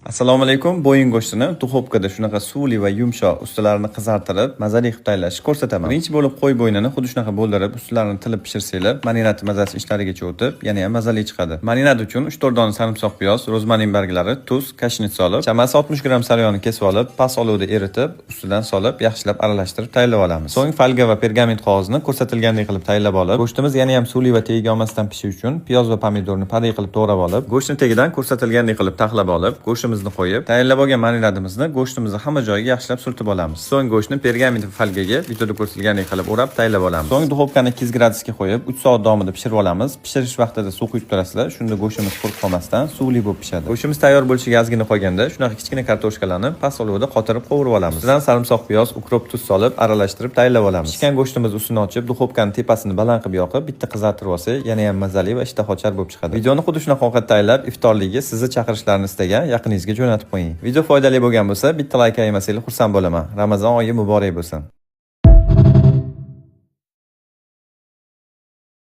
Assalomu alaykum. Bo'yin go'shtini duxovkada shunaqa suvli va yumshoq, ustilarini qizartirib, mazali qilib tayyorlashni ko'rsataman. Birinchi bo'lib qo'y bo'ynini xuddi shunaqa bo'ldirib, ustilarini tilib pishirsanglar, marinad mazasi ichlarigacha o'tib, yana ham mazali chiqadi. Marinad uchun 3-4 dona sarimsoq piyoz, rozmarin barglari, tuz, kashnit solib, chamasi 60 gramm saryoni kesib olib, past olovda eritib, ustidan solib, yaxshilab aralashtirib tayyorlab olamiz. So'ng folga va pergament qog'ozni ko'rsatilgandek qilib tayyorlab olib, go'shtimiz yana ham suvli va tagiga olmasdan pishishi uchun piyoz va pomidorni parey qilib to'g'rab olib, go'shtni tagidan ko'rsatilgandek qilib taxlab olib, go'shtimizni qo'yib, tayyorlab olgan marinadimizni go'shtimizni hamma joyiga yaxshilab surtib olamiz. So'ng go'shtni pergament va folgaga videoda ko'rsatilgandek qilib o'rab tayyorlab olamiz. So'ng duxovkani 200 gradusga qo'yib, 3 soat davomida pishirib olamiz. Pishirish vaqtida suv quyib turasizlar, shunda go'shtimiz qurib qolmasdan suvli bo'lib pishadi. Go'shtimiz tayyor bo'lishiga ozgina qolganda, shunaqa kichkina kartoshkalarni past olovda qotirib qovurib olamiz. Ustidan sarimsoq piyoz, ukrop, tuz solib, aralashtirib tayyorlab olamiz. Pishgan go'shtimiz ustini ochib, duxovkani tepasini baland qilib yoqib, bitta qizartirib olsak, yana ham mazali va ishtahochar bo'lib chiqadi. Videoni xuddi shunaqa ovqat tayyorlab, iftorligiga sizni chaqirishlarini istagan yaqiningizga jo'natib qo'ying. Video foydali bo'lgan bo'lsa, bitta layk ayamasanglar, xursand bo'laman. Ramazon oyi muborak bo'lsin.